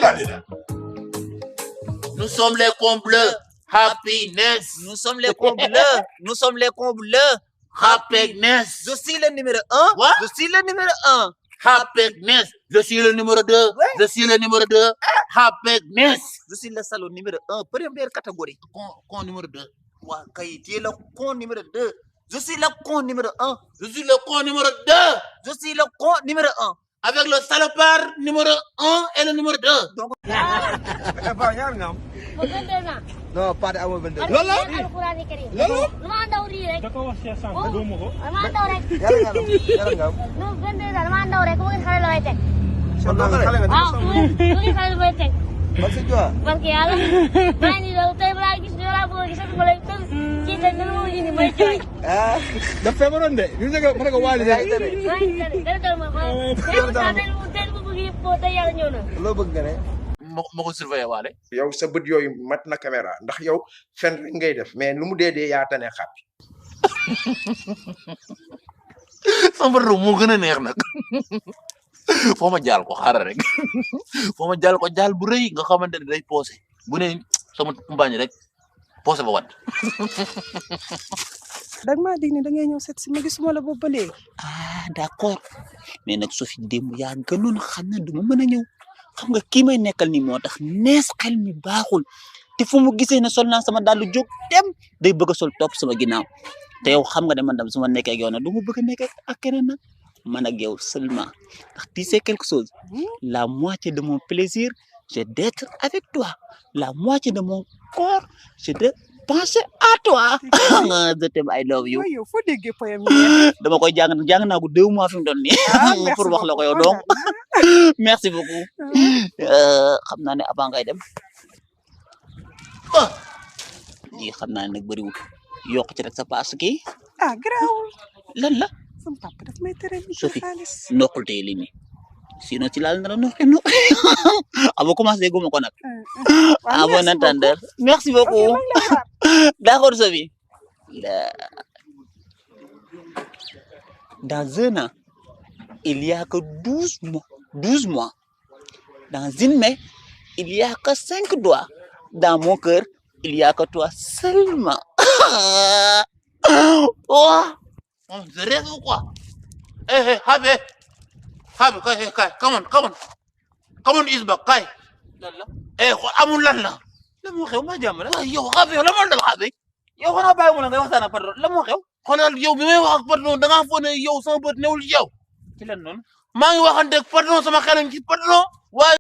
Regardez-la. Nous sommes les cons bleus. Happiness. Nous sommes les cons bleus. Nous sommes les cons bleus. Happiness. Je suis le numéro 1. What? Je suis le numéro 1. Happiness. Je suis le numéro 2. Ouais. Je suis le numéro 2. Happiness. Je suis le salaud numéro 1. Première catégorie. Con numéro 2. Wa kay, tu es le con numéro 2. Je suis le con numéro 1. Je suis le con numéro 2. Je suis le con numéro 1. Avec le salopard numéro 1 et le numéro 2. Non, pas de amul bende. Lola? Al-Qur'an Karim. Lola? Lu ma ndaw rii rek. da ko wax Cheikh Samb gëmuma ko. Dama ndaw rek. Yàlla nga am. Nu 22 dama ndaw rek ku bëgg xale la may teg. Kon doo xale nga waaw ku bëgg xale la may teg. ba si jowa. Barke Yàlla. maa ngi daw tey balaa gis ñu laa bëgg a gis ma lay tël. Kii tey dana ma indi may jooy. Ah. Daf feebaroon de ñu ne ko waali de. maa ngi tëdd dara dal ma ma. Tey ma bëgg yëpp ko tey yàlla ñëw na. Loo bëgg nga ne. ma ko surveiller waale. yow sa bët yooyu mat na caméra ndax yow fen rek ngay def mais lu mu dee yaa tane xàppi. sama bët moo gën a neex nag. foo ma jaal ko xaaral rek. foo ma jaal ko jaal bu rëy nga xamante ne day poosé bu ne sama mbaañ rek poosé ba wat. dag maa dig ne da ngay ñëw seet si ma gisuma la boobu ba léegi. Ah d'accord mais nag Sophie démb yaa gënoon xam na du ma mën a ñëw xam nga kii may nekkal ni moo tax nees xel mi baaxul te fu mu gisee ne sol naa sama dàllu jóg dem day bëgg a sol topp sama ginnaaw te yow xam nga ne man tam su ma nekkee ak yow nag du ma bëgg a nekk ak keneen nag man ak yow seulement ndax tu sais quelque chose la moitié de mon plaisir c'est d'être avec toi la moitié de mon corps c'est de penser à toi. je t'aime I love you. yow foo déggee poème yi. dama koy jàng naa ko 2 mois fi mu doon nii. pour wax la ko yow donc. merci beaucoup. xam naa ne avant ngay dem. lii xam naa ne nag bëriwul yokk ci rek sa paas kii. ah garaawul. lan la. sama papa daf may tere liggéey Sophie xaalis. nokkul tey lii nii sinon ci laal na la nokki no. aba commencé guma ko nag. à bon entendeur. merci beaucoup. d'accord Sophie. Dans un an, il y a que 12 mois. 12 mois. Dans une main, il y a que 5 doigts. Dans mon cœur, il y a que toi seulement. Oh! Je rêve ou quoi? Hey, Habi, come on, Isbak, kay. Amul lan la. La moo xew ma jàmm la. waaw yow Habi la moo dal Habi. yow xanaa bàyyi mu la ngay waxtaan ak patron la moo xew. xoolal yow bi may wax ak patron da ngaa foog ne yow sama bët newul yow. ci lan noonu. maa ngi waxante ak patron sama xelam ci patron. waaye